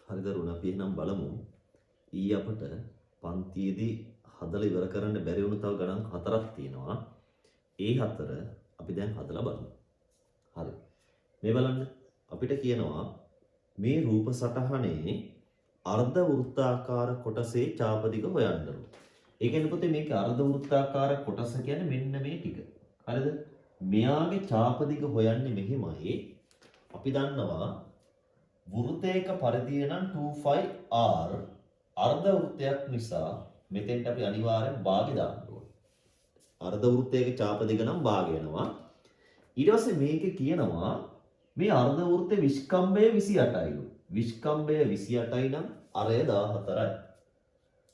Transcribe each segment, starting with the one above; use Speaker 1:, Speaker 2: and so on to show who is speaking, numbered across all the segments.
Speaker 1: හරි දරුවනේ, අපි එහෙනම් බලමු. ඊ අපට පන්තියේදී හදලා ඉවර කරන්න බැරි වුණු තව ගණන් හතරක් තියෙනවා. ඒ හතර අපි දැන් හදලා බලමු. හරි. මේ බලන්න, අපිට කියනවා මේ රූප සටහනේ අර්ධ වෘත්තාකාර කොටසේ චාපදිග හොයන්නලු. ඒ කියන්නේ පොතේ මේක අර්ධ වෘත්තාකාර කොටස කියන්නේ මෙන්න මේ ටික. හරිද? මෙයාගේ චාපදිග හොයන්නේ මෙහෙමයි. අපි දන්නවා වෘත්තයක පරිධිය නම් 25r, අර්ධ වෘත්තයක් නිසා මෙතෙන්ට අපි අනිවාර්යෙන් භාගය දාන්න ඕනේ. අර්ධ වෘත්තයක චාපදිග නම් භාගය වෙනවා. ඊට පස්සේ මේකේ කියනවා මේ අර්ධ වෘත්තේ විෂ්කම්භය 28යිලු. විෂ්කම්භය 28යි නම් අරය 14යි.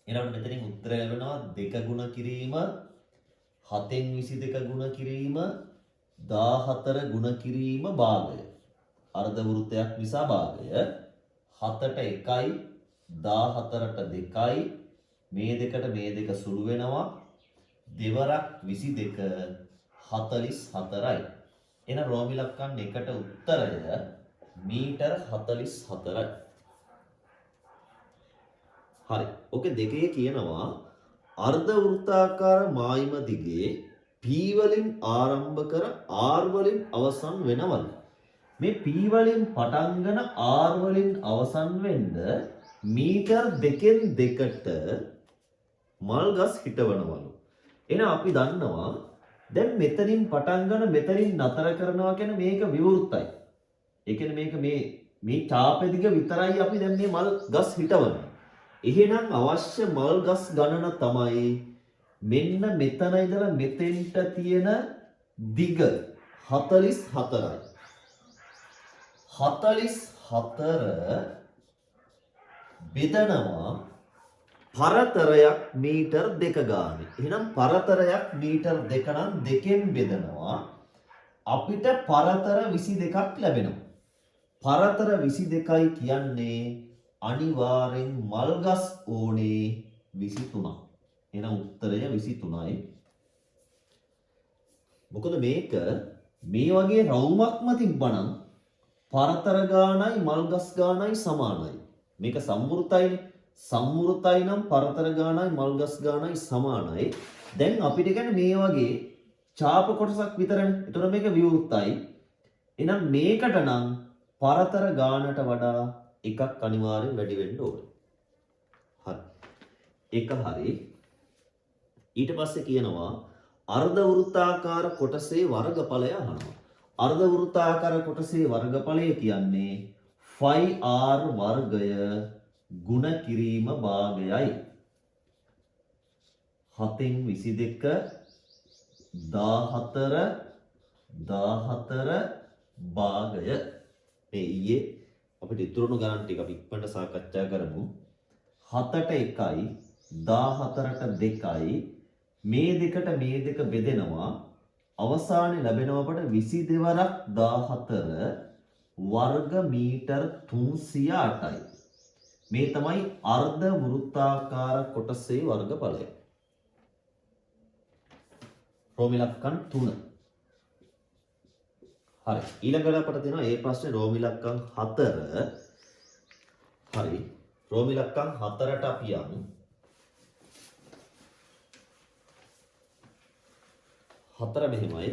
Speaker 1: එහෙනම් මෙතනින් උත්තරය ලැබෙනවා 2 ගුණ කිරීම 7න් 22 ගුණ කිරීම 14 ගුණ කිරීම භාගය. අර්ධ වෘත්තයක් නිසා භාගය. 7ට 1යි 14ට 2යි, මේ දෙකට මේ දෙක සුළු වෙනවා. දෙවරක් 22 44යි. එන රෝම ඉලක්කම් එකට උත්තරය මීටර් 44යි. හරි. ඔකේ දෙකේ කියනවා අර්ධ වෘත්තාකාර මායිම දිගේ P වලින් ආරම්භ කර R වලින් අවසන් වෙනවලු. මේ P වලින් පටන්ගෙන R වලින් අවසන් වෙන්න මීටර් දෙකෙන් දෙකට මල් ගස් හිටවනවලු. එහෙනම් අපි දන්නවා දැන් මෙතනින් පටන් ගන්න මෙතනින් නතර කරනවා කියන්නේ මේක විවෘතයි. ඒ කියන්නේ මේක මේ මේ චාපෙදිග විතරයි අපි දැන් මේ මල් ගස් හිටවන්නේ. එහෙනම් අවශ්‍ය මල් ගස් ගණන තමයි මෙන්න මෙතන ඉඳලා මෙතෙන්ට තියෙන දිග 44යි. 44 බෙදනවා පරතරයක් මීටර් දෙක ගානේ. එහෙනම් පරතරයක් මීටර් දෙක නම් දෙකෙන් බෙදනවා, අපිට පරතර 22ක් ලැබෙනවා. පරතර 22යි කියන්නේ අනිවාර්යෙන් මල් ගස් ඕනේ 23ක්. එහෙනම් උත්තරය 23යි. මොකද මේක මේ වගේ රවුමක්ම තිබ්බනම් පරතර ගානයි මල් ගස් ගානයි සමානයි. මේක සම්වෘතයිනේ. සම්වෘතයි නම් පරතර ගානයි මල් ගස් ගානයි සමානයි. දැන් අපිට කියන්නේ මේ වගේ චාප කොටසක් විතරනේ. ඒතර මේක විවෘතයි. එහෙනම් මේකට නම් පරතර ගානට වඩා එකක් අනිවාර්යෙන් වැඩි වෙන්න ඕනේ. හරි. ඒක හරි. ඊට පස්සේ කියනවා අර්ධ වෘත්තාකාර කොටසේ වර්ගඵලය අහනවා. අර්ධ වෘත්තාකාර කොටසේ වර්ගඵලය කියන්නේ 5r වර්ගය ගුණ කිරීම භාගයයි. 7න් 22 14 14 භාගය. මේ ඊයේ අපිට ඉතුරුණු ගණන් ටික අපි ඉක්මනට සාකච්ඡා කරමු. 7ට 1යි 14ට 2යි, මේ දෙකට මේ දෙක බෙදෙනවා. අවසානයේ ලැබෙනවා අපට 22 වරක් 14 වර්ග මීටර් 308යි. මේ තමයි අර්ධ වෘත්තාකාර කොටසේ වර්ගඵලය. රෝම ඉලක්කම් 3. හරි. ඊළඟට අපට තියෙනවා ඒ ප්‍රශ්නේ රෝම ඉලක්කම් 4. හරි. රෝම ඉලක්කම් 4ට අපි යමු. 4 මෙහෙමයි.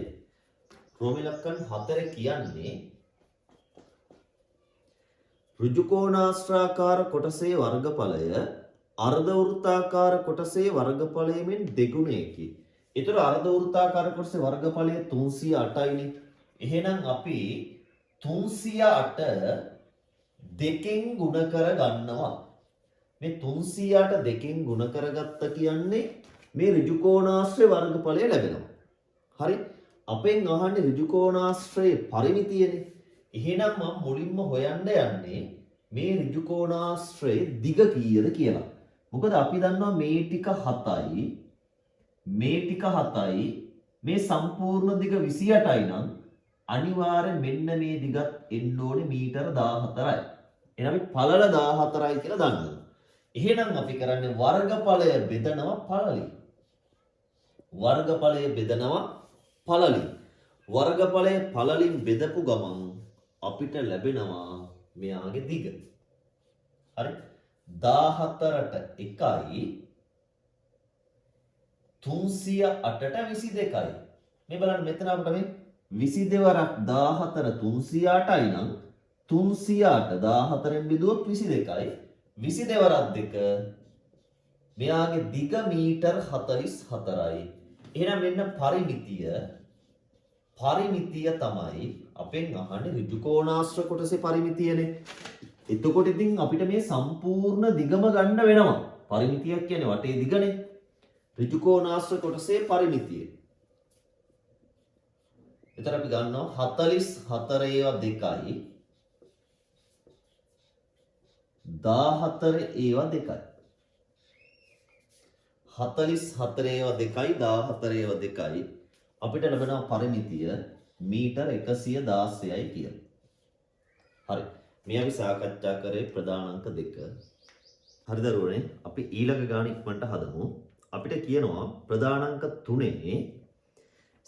Speaker 1: රෝම ඉලක්කම් 4 කියන්නේ ඍජුකෝණාශ්‍රාකාර කොටසේ වර්ගඵලය අර්ධ වෘත්තාකාර කොටසේ වර්ගඵලය මෙන් දෙගුණයකි. ඒතර අර්ධ වෘත්තාකාර කොටසේ වර්ගඵලය 308යිනේ. එහෙනම් අපි 308 දෙකෙන් ගුණ කර ගන්නවා. මේ 308 දෙකෙන් ගුණ කරගත්ත කියන්නේ මේ ඍජුකෝණාශ්‍රය වර්ගඵලය ලැබෙනවා. හරි. අපෙන් අහන්නේ ඍජුකෝණාශ්‍රයේ පරිමිතියනේ. එහෙනම් මම මුලින්ම හොයන්න යන්නේ මේ ඍජුකෝණාශ්‍රයේ දිග කීයද කියලා. මොකද අපි දන්නවා මේ ටික 7යි, මේ ටික 7යි, මේ සම්පූර්ණ දිග 28යි නම් අනිවාර්යෙන් මෙන්න මේ දිගත් එන්න ඕනේ මීටර 14යි. එහෙනම් අපි පළල 14යි කියලා දන්නවා. එහෙනම් අපි කරන්නේ වර්ගඵලය බෙදනවා පළලින්. වර්ගඵලය බෙදනවා පළලින්. වර්ගඵලය පළලින් බෙදපු ගමන් අපිට ලැබෙනවා මෙයාගේ දිග. හරි, 14ට 1යි 308ට 22යි. මේ බලන්න මෙතන අපිට මේ 22 වරක් 14 308යි නම් 308 14න් බෙදුවොත් 22යි. 22 වරක් 2 මෙයාගේ දිග මීටර් 44යි. එහෙනම් මෙන්න පරිමිතිය. පරිමිතිය තමයි අපෙන් අහන්නේ ඍජුකෝණාශ්‍ර කොටසේ පරිමිතියනේ. එතකොට ඉතින් අපිට මේ සම්පූර්ණ දිගම ගන්න වෙනවා. පරිමිතියක් කියන්නේ වටේ දිගනේ. ඍජුකෝණාශ්‍ර කොටසේ පරිමිතිය. එතන අපි ගන්නවා 44 ඒවා 2යි 14 ඒවා 2යි. 44 ඒවා 2යි 14 ඒවා 2යි අපිට ලැබෙනවා පරිමිතිය මීටර් 116යි කියලා. හරි. මේ අපි සාකච්ඡා කරේ ප්‍රධාන අංක දෙක. හරි දරුවනේ, අපි ඊළඟ ගාන ඉක්මනට හදමු. අපිට කියනවා ප්‍රධාන අංක තුනේ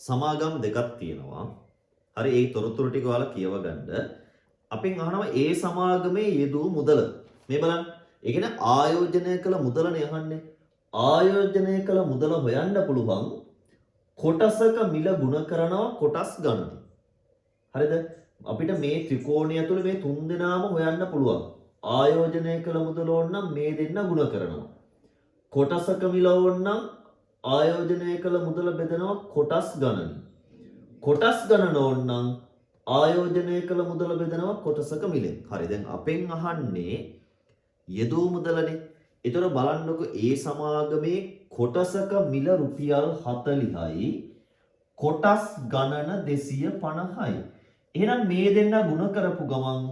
Speaker 1: සමාගම් දෙකක් තියෙනවා. හරි, ඒ තොරතුරු ටික ඔයාලා කියව ගන්න. අපෙන් අහනවා ඒ සමාගමේ යෙදූ මුදල. මේ බලන්න. ඒ කියන්නේ ආයෝජනය කළ මුදලනේ අහන්නේ. ආයෝජනය කළ මුදල හොයන්න පුළුවන් කොටසක මිල ගුණ කරනවා කොටස් ගණන. හරිද? අපිට මේ ත්‍රිකෝණය තුළ මේ තුන් දෙනාම හොයන්න පුළුවන්. ආයෝජනය කළ මුදල ඕන නම් මේ දෙන්න ගුණ කරනවා. කොටසක මිල ඕන නම් ආයෝජනය කළ මුදල බෙදනවා කොටස් ගණනින්. කොටස් ගණන ඕන නම් ආයෝජනය කළ මුදල බෙදනවා කොටසක මිලෙන්. හරි, දැන් අපෙන් අහන්නේ යෙදූ මුදලනේ. ඒතර බලන්නකො ඒ සමාගමේ කොටසක මිල රුපියල් 40යි කොටස් ගණන 250යි. එහෙනම් මේ දෙන්න ගුණ කරපු ගමන්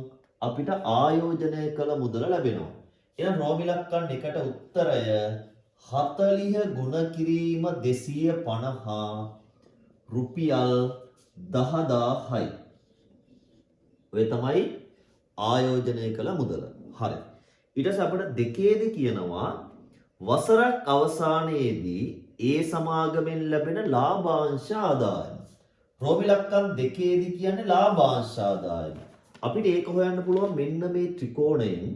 Speaker 1: අපිට ආයෝජනය කළ මුදල ලැබෙනවා. එහෙනම් රෝම ඉලක්කම් එකට උත්තරය 40 ගුණ කිරීම 250 රුපියල් 10,000යි. ඔය තමයි ආයෝජනය කළ මුදල. හරි. ඊට පස්සේ අපිට දෙකේදී කියනවා වසරක් අවසානයේදී ඒ සමාගමෙන් ලැබෙන ලාභාංශ ආදායම. රෝම ඉලක්කම් දෙකේදී කියන්නේ ලාභාංශ ආදායම. අපිට ඒක හොයන්න පුළුවන් මෙන්න මේ ත්‍රිකෝණයෙන්.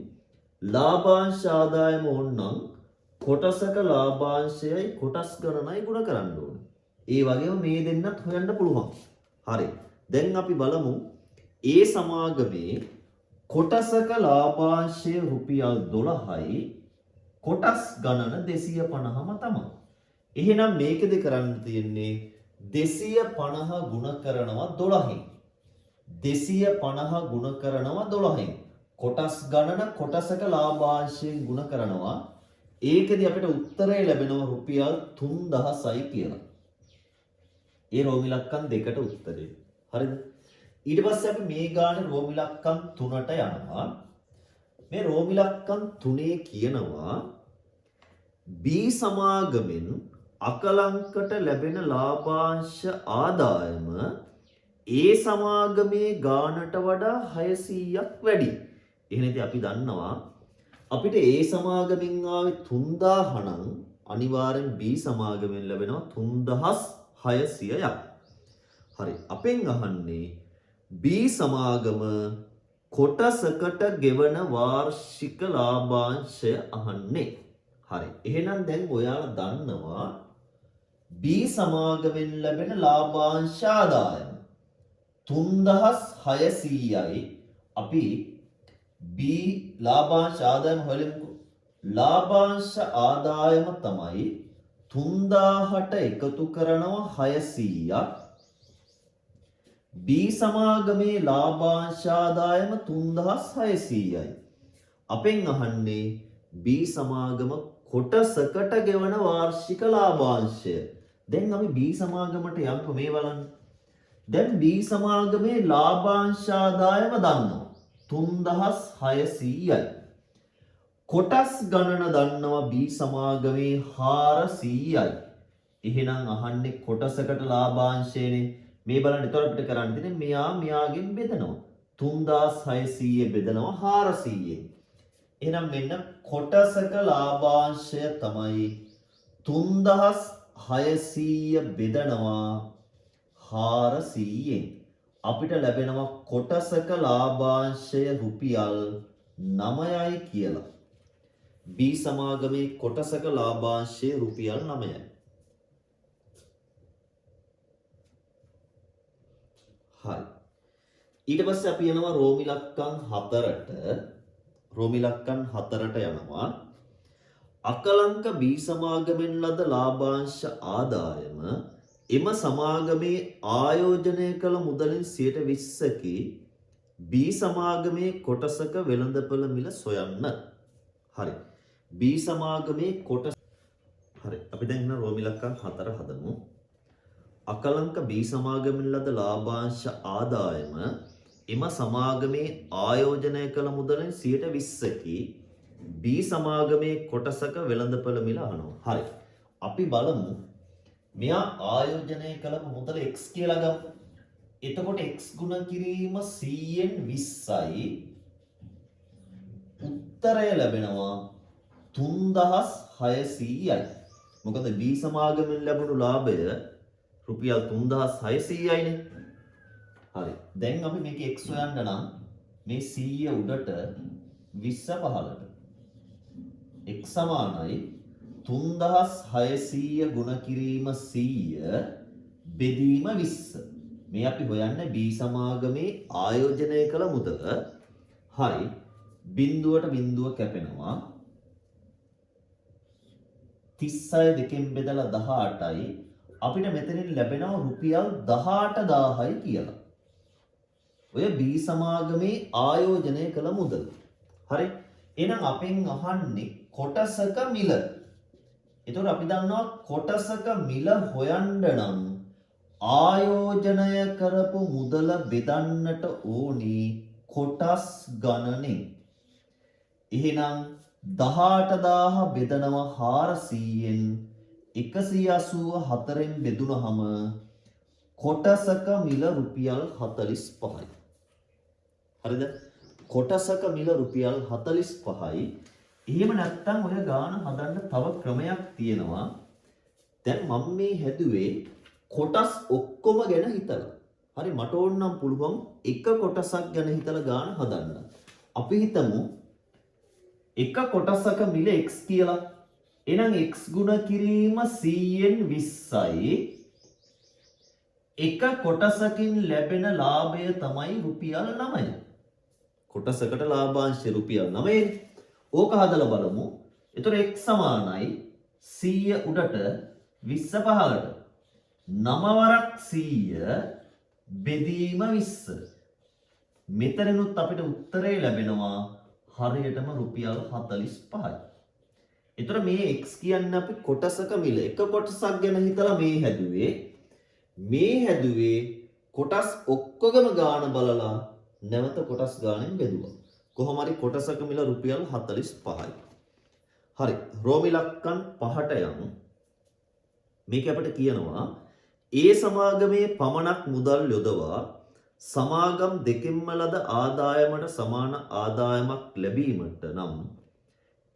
Speaker 1: ලාභාංශ ආදායම ඕනනම් කොටසක ලාභාංශයයි කොටස් ගණනයි ගුණ කරන්න ඕනේ. ඒ වගේම මේ දෙන්නත් හොයන්න පුළුවන්. හරි. දැන් අපි බලමු ඒ සමාගමේ කොටසක ලාභාංශය රුපියල් 12යි කොටස් ගණන 250ම තමයි. එහෙනම් මේකෙදි කරන්න තියෙන්නේ 250 ගුණ කරනවා 12න්. 250 ගුණ කරනවා 12න්. කොටස් ගණන කොටසක ලාභාංශයෙන් ගුණ කරනවා. ඒකෙදි අපිට උත්තරය ලැබෙනවා රුපියල් 3000යි කියලා. ඒ රෝම ඉලක්කම් දෙකට උත්තරේ. හරිද? ඊට පස්සේ අපි මේ ගානේ රෝම ඉලක්කම් තුනට යනවා. මේ රෝම ඉලක්කම් තුනේ කියනවා B සමාගමෙන් අකලංකට ලැබෙන ලාභාංශ ආදායම ඒ සමාගමේ ගානට වඩා 600ක් වැඩි. එහෙනම් ඉතින් අපි දන්නවා අපිට ඒ සමාගමෙන් ආවේ 3000 නම් අනිවාර්යෙන් B සමාගමෙන් ලැබෙනවා 3600ක්. හරි, අපෙන් අහන්නේ B සමාගම කොටසකට ගෙවන වාර්ෂික ලාභාංශය අහන්නේ. හරි. එහෙනම් දැන් ඔයාලා දන්නවා B සමාගමෙන් ලැබෙන ලාභාංශ ආදායම 3600යි. අපි B ලාභාංශ ආදායම හොයමුකෝ. ලාභාංශ ආදායම තමයි 3000ට එකතු කරනවා 600ක්. B සමාගමේ ලාභාංශ ආදායම 3600යි. අපෙන් අහන්නේ B සමාගම කොටසකට ගෙවන වාර්ෂික ලාභාංශය. දැන් අපි B සමාගමට යන්කෝ. මේ බලන්න. දැන් B සමාගමේ ලාභාංශ ආදායම දන්නවා 3600යි. කොටස් ගණන දන්නවා B සමාගමේ 400යි. එහෙනම් අහන්නේ කොටසකට ලාභාංශයනේ. මේ බලන්න, එතකොට අපිට කරන්න තියෙන්නේ මෙයා මෙයාගෙන් බෙදනවා. 3600 බෙදනවා 400න්. එහෙනම් මෙන්න කොටසක ලාභාංශය තමයි 3600 බෙදනවා 400න්. අපිට ලැබෙනවා කොටසක ලාභාංශය රුපියල් 9යි කියලා. B සමාගමේ කොටසක ලාභාංශය රුපියල් 9යි. හරි. ඊට පස්සේ අපි යනවා රෝම ඉලක්කම් 4ට. රෝම ඉලක්කම් 4ට යනවා. අකලංක B සමාගමෙන් ලද ලාභාංශ ආදායම එම සමාගමේ ආයෝජනය කළ මුදලින් 20%කි B සමාගමේ කොටසක වෙළඳපළ මිල සොයන්න. හරි. B සමාගමේ කොටස. හරි. අපි දැන් ඉන්න රෝම ඉලක්කම් 4 හදමු. අකලංක B සමාගමෙන් ලද ලාභාංශ ආදායම එම සමාගමේ ආයෝජනය කළ මුදලින් 20%කි B සමාගමේ කොටසක වෙළඳපළ මිල අහනවා. හරි. අපි බලමු මෙයා ආයෝජනය කළ මුදල x කියලා ගමු. එතකොට x ගුණ කිරීම 100න් 20යි. උත්තරය ලැබෙනවා 3600යි. මොකද B සමාගමෙන් ලැබුණු ලාභය රුපියල් 3600යිනේ. හරි. දැන් අපි මේක x හොයන්න නම් මේ 100 උඩට 20 පහළට. x සමානයි 3600 ගුණ කිරීම 100 බෙදීම 20. මේ අපි හොයන්නේ B සමාගමේ ආයෝජනය කළ මුදල. හරි. බිඳුවට බිඳුව කැපෙනවා. 36 දෙකෙන් බෙදලා 18යි. අපිට මෙතනින් ලැබෙනවා රුපියල් 18000යි කියලා. ඔය B සමාගමේ ආයෝජනය කළ මුදල. හරි. එහෙනම් අපෙන් අහන්නේ කොටසක මිල. එතකොට අපි දන්නවා කොටසක මිල හොයන්න නම් ආයෝජනය කරපු මුදල බෙදන්නට ඕනි කොටස් ගණනෙන්. එහෙනම් 18000 බෙදනවා 400න් 184න් බෙදුනහම කොටසක මිල රුපියල් 45යි. හරිද? කොටසක මිල රුපියල් 45යි. එහෙම නැත්තම් ඔය ගාන හදන්න තව ක්‍රමයක් තියෙනවා. දැන් මම මේ හැදුවේ කොටස් ඔක්කොම ගැන හිතලා. හරි, මට ඕන නම් පුළුවන් එක කොටසක් ගැන හිතලා ගාන හදන්න. අපි හිතමු එක කොටසක මිල x කියලා. එහෙනම් x ගුණ කිරීම 100න් 20යි. එක කොටසකින් ලැබෙන ලාභය තමයි රුපියල් 9. කොටසකට ලාභාංශය රුපියල් 9. ඕක හදලා බලමු. එතකොට x සමානයි 100 උඩට 20 පහළට. 9 වරක් 100 බෙදීම 20. මෙතනිනුත් අපිට උත්තරේ ලැබෙනවා හරියටම රුපියල් 45යි. එතකොට මේ x කියන්නේ අපි කොටසක මිල. එක කොටසක් ගැන හිතලා මේ හැදුවේ. මේ හැදුවේ කොටස් ඔක්කොගම ගාන බලලා නැවත කොටස් ගානෙන් බෙදුවා. කොහොම හරි කොටසක මිල රුපියල් 45යි. හරි, රෝම ඉලක්කම් 5ට යමු. මේක අපිට කියනවා ඒ සමාගමේ පමණක් මුදල් යොදවා සමාගම් දෙකෙන්ම ලද ආදායමට සමාන ආදායමක් ලැබීමට නම්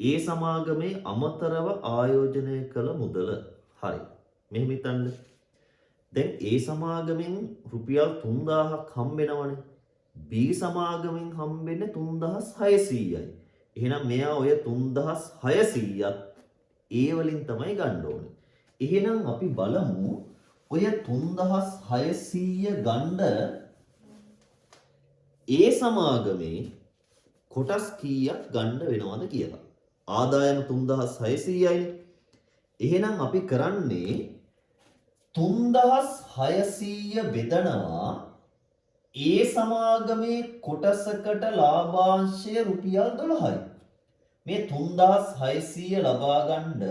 Speaker 1: ඒ සමාගමේ අමතරව ආයෝජනය කළ මුදල. හරි, මෙහෙම හිතන්න. දැන් ඒ සමාගමෙන් රුපියල් 3000ක් හම්බෙනවනේ. B සමාගමෙන් හම්බෙන්නේ 3600යි. එහෙනම් මෙයා ඔය 3600ත් ඒ වලින් තමයි ගන්න ඕනේ. එහෙනම් අපි බලමු ඔය 3600 ගන්න ඒ සමාගමේ කොටස් කීයක් ගන්න වෙනවද කියලා. ආදායම 3600යිනේ. එහෙනම් අපි කරන්නේ 3600 බෙදනවා ඒ සමාගමේ කොටසකට ලාභාංශය රුපියල් 12යි. මේ 3600 ලබා ගන්න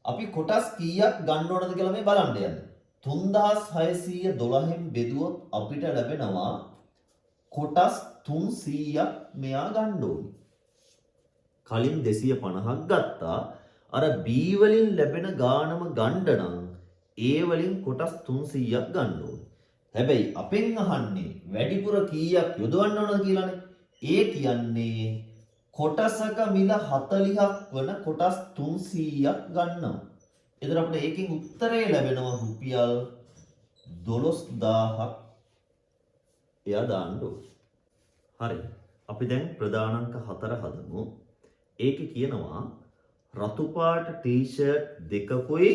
Speaker 1: අපි කොටස් කීයක් ගන්න ඕනද කියලා මේ බලන්න යන්නේ. 3612න් බෙදුවොත් අපිට ලැබෙනවා කොටස් 300ක් මෙයා ගන්න ඕනි. කලින් 250ක් ගත්තා. අර B වලින් ලැබෙන ගානම ගන්න නම් A වලින් කොටස් 300ක් ගන්න ඕනි. හැබැයි අපෙන් අහන්නේ වැඩිපුර කීයක් යොදවන්න ඕනද කියලානේ. ඒ කියන්නේ කොටසක මිල 40ක් වන කොටස් 300ක් ගන්නවා. එතකොට අපිට ඒකෙන් උත්තරේ ලැබෙනවා රුපියල් 12000ක් එයා දාන්න ඕනේ. හරි. අපි දැන් ප්‍රධාන අංක 4 හදමු. ඒකේ කියනවා රතු පාට ටී-ෂර්ට් දෙකකුයි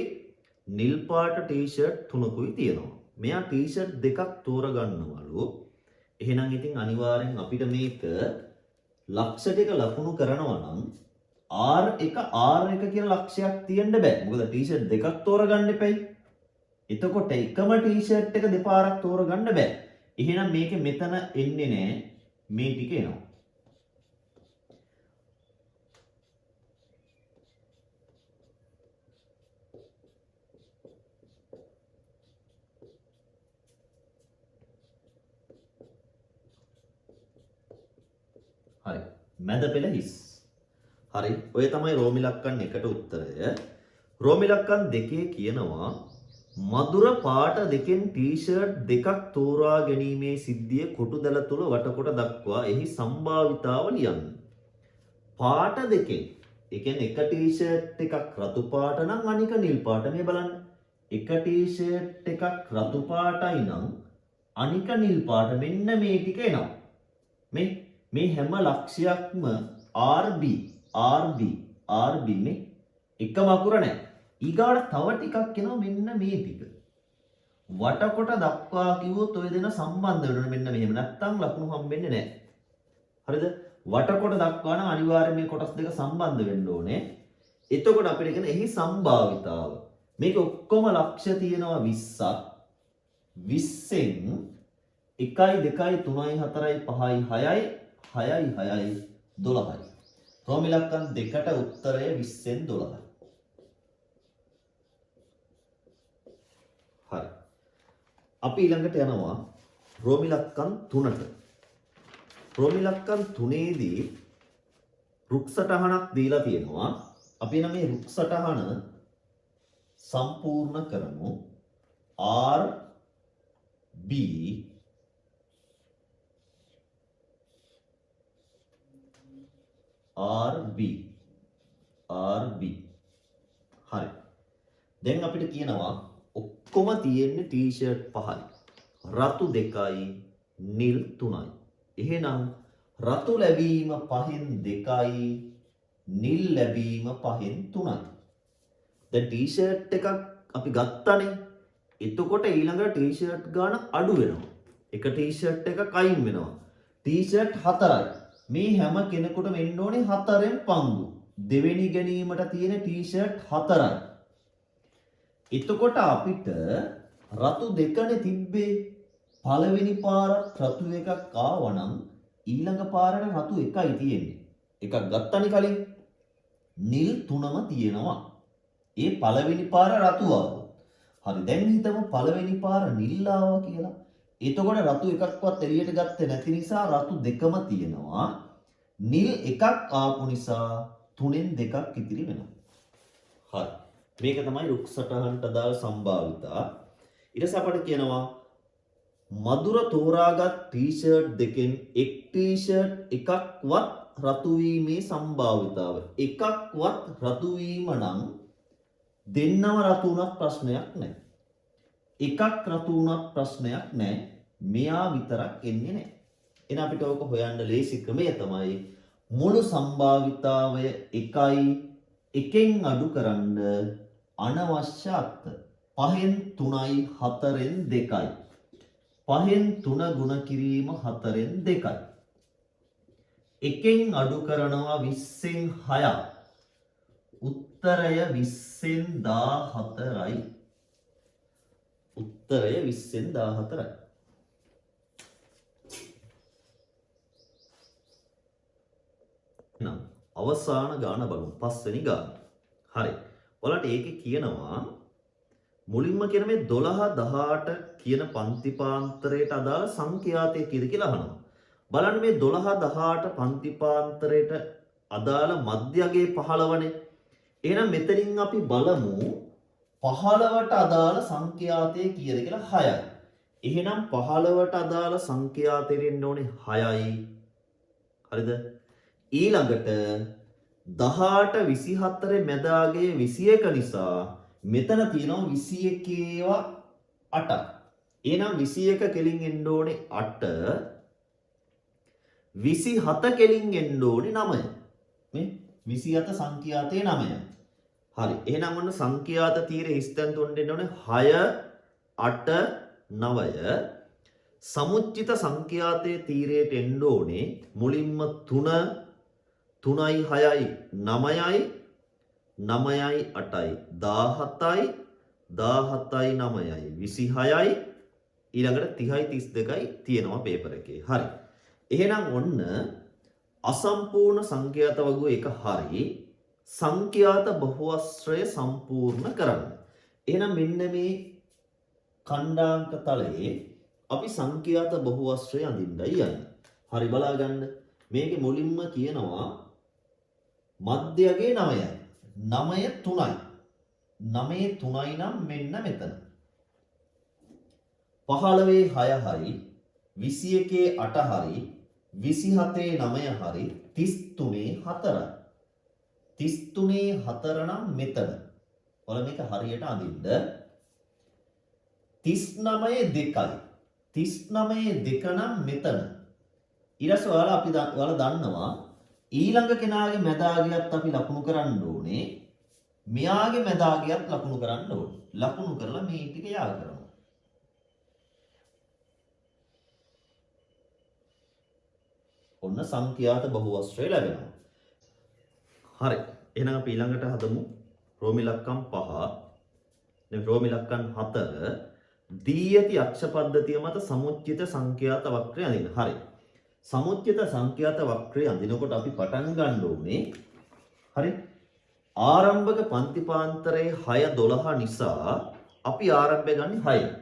Speaker 1: නිල් පාට ටී-ෂර්ට් තුනකුයි තියෙනවා. මෙයා ටී-ෂර්ට් දෙකක් තෝරගන්නවලු. එහෙනම් ඉතින් අනිවාර්යෙන් අපිට මේක ලක්ෂ ටික ලකුණු කරනවා නම් R1 R1 කියන ලක්ෂයක් තියෙන්න බෑ. මොකද ටී-ෂර්ට් දෙකක් තෝරගන්න එපැයි. එතකොට එකම ටී-ෂර්ට් එක දෙපාරක් තෝරගන්න බෑ. එහෙනම් මේක මෙතන එන්නේ නෑ. මේ ටික එනවා. හරි. මැද පෙළ හිස්. හරි. ඔය තමයි රෝම ඉලක්කම් එකට උත්තරය. රෝම ඉලක්කම් දෙකේ කියනවා මధుර පාට දෙකෙන් ටී-ෂර්ට් දෙකක් තෝරා ගැනීමේ සිද්ධිය කොටු දැල තුල වටකොට දක්වා එහි සම්භාවිතාව ලියන්න. පාට දෙකෙන්, ඒ කියන්නේ එක ටී-ෂර්ට් එකක් රතු පාට නම් අනික නිල් පාට. මේ බලන්න. එක ටී-ෂර්ට් එකක් රතු පාටයි නම් අනික නිල් පාට. මෙන්න මේ ටික එනවා. මේ හැම ලක්ෂයක්ම RB RB RB මේ එකම අකුර නෑ. ඊගාට තව ටිකක් එනවා මෙන්න මේ ටික. වටකොට දක්වා කිව්වොත් ඔය දෙන සම්බන්ධ වෙනවා මෙන්න මෙහෙම. නැත්තම් ලකුණු හම්බෙන්නේ නෑ. හරිද? වටකොට දක්වා නම් අනිවාර්යයෙන් මේ කොටස් දෙක සම්බන්ධ වෙන්න ඕනේ. එතකොට අපිට කියන එහි සම්භාවිතාව. මේක ඔක්කොම ලක්ෂ තියෙනවා 20ක්. 20න් 1යි 2යි 3යි 4යි 5යි 6යි 6යි 6යි 12යි. රෝම ඉලක්කම් දෙකට උත්තරය 20න් 12යි. හරි. අපි ඊළඟට යනවා රෝම ඉලක්කම් තුනට. රෝම ඉලක්කම් තුනේදී රුක් සටහනක් දීලා තියෙනවා. අපි නම් මේ රුක් සටහන සම්පූර්ණ කරමු. R B R B R B. හරි. දැන් අපිට කියනවා ඔක්කොම තියෙන්නේ ටී-ෂර්ට් පහයි. රතු දෙකයි නිල් තුනයි. එහෙනම් රතු ලැබීම පහෙන් දෙකයි නිල් ලැබීම පහෙන් තුනයි. දැන් ටී-ෂර්ට් එකක් අපි ගත්තනේ. එතකොට ඊළඟට ටී-ෂර්ට් ගාන අඩු වෙනවා. එක ටී-ෂර්ට් එකක් අයින් වෙනවා. ටී-ෂර්ට් හතරයි. මේ හැම කෙනෙකුටම එන්න ඕනේ හතරෙන් පංගු. දෙවෙනි ගැනීමට තියෙන ටී-ෂර්ට් හතරයි. එතකොට අපිට රතු දෙකනේ තිබ්බේ. පළවෙනි පාරත් රතු එකක් ආවනම් ඊළඟ පාරට රතු එකයි තියෙන්නේ. එකක් ගත්තනේ කලින්. නිල් තුනම තියෙනවා. ඒ පළවෙනි පාර රතු ආවොත්. හරි, දැන් හිතමු පළවෙනි පාර නිල් ආවා කියලා. එතකොට රතු එකක්වත් එළියට ගත්තේ නැති නිසා රතු දෙකම තියෙනවා. නිල් එකක් ආපු නිසා තුනෙන් දෙකක් ඉතිරි වෙනවා. හරි. මේක තමයි රුක් සටහනට අදාළ සම්භාවිතා. ඊට පස්සේ අපට කියනවා මధుර තෝරාගත් ටී-ෂර්ට් දෙකෙන් එක් ටී-ෂර්ට් එකක්වත් රතු වීමේ සම්භාවිතාව. එකක්වත් රතු වීම නම් දෙන්නම රතු වුණත් ප්‍රශ්නයක් නෑ. එකක් රතු වුණත් ප්‍රශ්නයක් නෑ. මෙයා විතරක් එන්නේ නෑ. එහෙනම් අපිට ඕක හොයන්න ලේසි ක්‍රමය තමයි මුළු සම්භාවිතාවය එකයි එකෙන් අඩු කරන්න අනවශ්‍ය අත්ත. පහෙන් තුනයි හතරෙන් දෙකයි. පහෙන් තුන ගුණ කිරීම හතරෙන් දෙකයි. එකෙන් අඩු කරනවා විස්සෙන් හයක්. උත්තරය විස්සෙන් දාහතරයි. උත්තරය විස්සෙන් දාහතරයි. එහෙනම් අවසාන ගාන බලමු. පස්වෙනි ගාන. හරි. ඔයාලට ඒකේ කියනවා මුලින්ම කියන මේ 12 18 කියන පන්ති පාන්තරයට අදාළ සංඛ්‍යාතය කීයද කියලා අහනවා. බලන්න මේ 12 18 පන්ති පාන්තරයට අදාළ මධ්‍යගයේ 15නේ. එහෙනම් මෙතනින් අපි බලමු 15ට අදාළ සංඛ්‍යාතය කීයද කියලා. 6යි. එහෙනම් 15ට අදාළ සංඛ්‍යාතය වෙන්න ඕනේ 6යි. හරිද? ඊළඟට 18 24 මැදාගේ 21 නිසා මෙතන තියෙනවා 21 ඒවා 8ක්. එහෙනම් 21 කෙලින් එන්න ඕනේ 8. 27 කෙලින් එන්න ඕනේ 9. මේ 27 සංඛ්‍යාතයේ 9යි. හරි. එහෙනම් ඔන්න සංඛ්‍යාත තීරේ හිස්තැන් තුනට එන්න ඕනේ 6 8 9. සමුච්චිත සංඛ්‍යාතයේ තීරයට එන්න ඕනේ මුලින්ම 3 3යි 6යි 9යි 9යි 8යි 17යි 17යි 9යි 26යි ඊළඟට 30යි 32යි තියෙනවා පේපර් එකේ. හරි. එහෙනම් ඔන්න අසම්පූර්ණ සංඛ්‍යාත වගුව එක හරි. සංඛ්‍යාත බහුවස්ත්‍රය සම්පූර්ණ කරන්න. එහෙනම් මෙන්න මේ ඛණ්ඩාංක තලයේ අපි සංඛ්‍යාත බහුවස්ත්‍රය අඳින්නයි යන්නේ. හරි, බලා ගන්න. මේකේ මුලින්ම කියනවා මධ්‍යගේ 9යි. 9 3යි. 9 3යි නම් මෙන්න මෙතන. 15 6 හරි, 21 8 හරි, 27 9 හරි, 33 4යි. 33 4 නම් මෙතන. ඔයාලා මේක හරියට අඳින්න. 39 2යි. 39 2 නම් මෙතන. ඊට පස්සේ ඔයාලා අපි ඔයාලා දන්නවා ඊළඟ කෙනාගේ මැදාගියත් අපි ලකුණු කරන්න ඕනේ. මෙයාගේ මැදාගියත් ලකුණු කරන්න ඕනේ. ලකුණු කරලා මේ ටික යා කරනවා. ඔන්න සංඛ්‍යාත බහුවස්ත්‍රය ලැබෙනවා. හරි. එහෙනම් අපි ඊළඟට හදමු රෝමිලක්කම් 5. දැන් රෝමිලක්කම් 4 දී ඇති අක්ෂ පද්ධතිය මත සමුච්චිත සංඛ්‍යාත වක්‍රය අඳින්න. හරි. සමුච්චිත සංඛ්‍යාත වක්‍රය අඳිනකොට අපි පටන් ගන්න ඕනේ. හරි. ආරම්භක පන්ති පාන්තරයේ 6 12 නිසා අපි ආරම්භය ගන්නේ 6.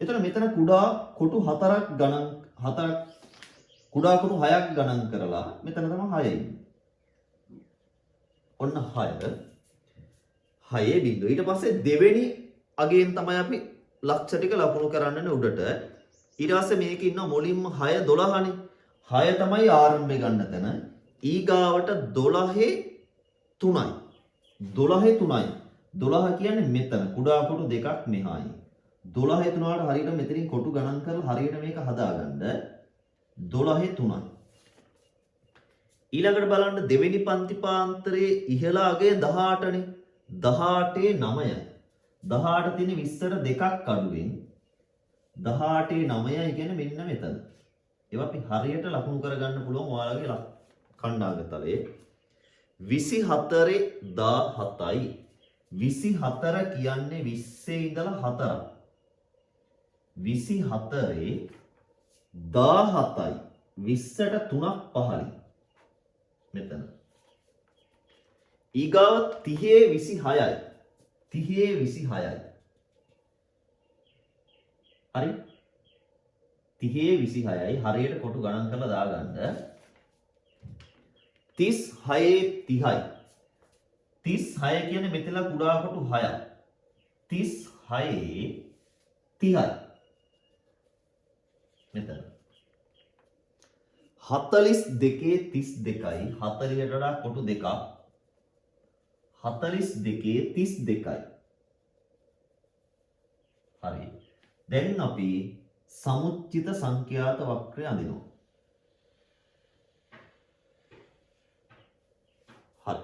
Speaker 1: එතන මෙතන කුඩා කොටු 4ක් ගණන් 4ක් කුඩා කොටු 6ක් ගණන් කරලා මෙතන තමයි 6 ඉන්නේ. ඔන්න 6 6 බිඳුව. ඊට පස්සේ දෙවෙනි අගයෙන් තමයි අපි ලක්ෂ ටික ලකුණු කරන්න ඕනේ උඩට. ඊට පස්සේ මේකේ ඉන්නවා මුලින්ම 6 12නේ. 6 තමයි ආරම්භය ගන්න තැන. ඊගාවට 12 3යි. 12 3යි. 12 කියන්නේ මෙතන කුඩා කොටු දෙකක් මෙහායි. 12 3ට හරියට මෙතනින් කොටු ගණන් කරලා හරියට මේක හදාගන්න. 12 3යි. ඊළඟට බලන්න දෙවෙනි පන්ති පාන්තරයේ ඉහළ අගය 18නේ. 18 9යි. 18 තියෙන 20ට දෙකක් අඩුවෙන් 18 9යි කියන්නේ මෙන්න මෙතන. ඒවා අපි හරියට ලකුණු කරගන්න පුළුවන් ඔයාලගේ කණ්ඩායම තලයේ. 24 17යි. 24 කියන්නේ 20 ඉඳලා 4ක්. 24 17යි. 20ට 3ක් පහලින් මෙතන. ඊගාව 30 26යි. 30 26යි. හරි? 30 26යි. හරියට කොටු ගණන් කරලා දාගන්න. 36 30යි. 36 කියන්නේ මෙතන කුඩා කොටු 6ක්. 36 30යි. මෙතන. 42 32යි. 40ට වඩා කොටු දෙකක්. 42 32යි. හරි. දැන් අපි සමුච්චිත සංඛ්‍යාත වක්‍රය අඳිනවා. හරි.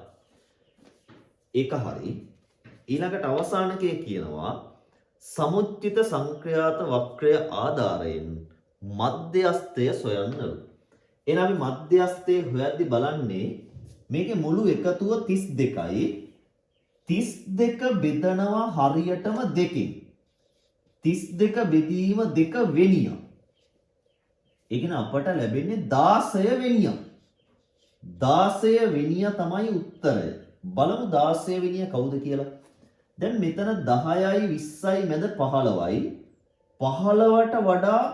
Speaker 1: ඒක හරි. ඊළඟට අවසානකේ කියනවා සමුච්චිත සංඛ්‍යාත වක්‍රය ආධාරයෙන් මධ්‍යස්ථය සොයන්නලු. එහෙනම් අපි මධ්‍යස්ථය හොයද්දි බලන්නේ මේකේ මුළු එකතුව 32යි. 32 බෙදනවා හරියටම දෙකෙන්. 32 බෙදීම 2 වෙනිය. ඒ කියන්නේ අපට ලැබෙන්නේ 16 වෙනිය. 16 වෙනිය තමයි උත්තරය. බලමු 16 වෙනිය කවුද කියලා. දැන් මෙතන 10යි 20යි මැද 15යි. 15ට වඩා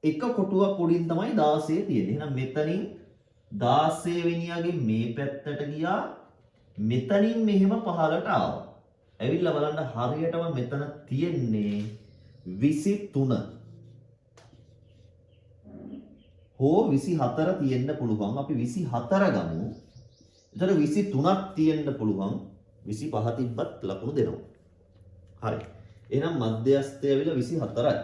Speaker 1: එක කොටුවක් උඩින් තමයි 16 තියෙන්නේ. එහෙනම් මෙතනින් 16 වෙනියගෙන් මේ පැත්තට ගියා. මෙතනින් මෙහෙම 15ට ආවා. ඇවිල්ලා බලන්න හරියටම මෙතන තියෙන්නේ 23 හෝ 24 තියෙන්න පුළුවන්. අපි 24 ගමු. එතකොට 23ක් තියෙන්න පුළුවන්. 25 තිබ්බත් ලකුණු දෙනවා. හරි. එහෙනම් මධ්‍යස්ථය ඇවිල්ලා 24යි.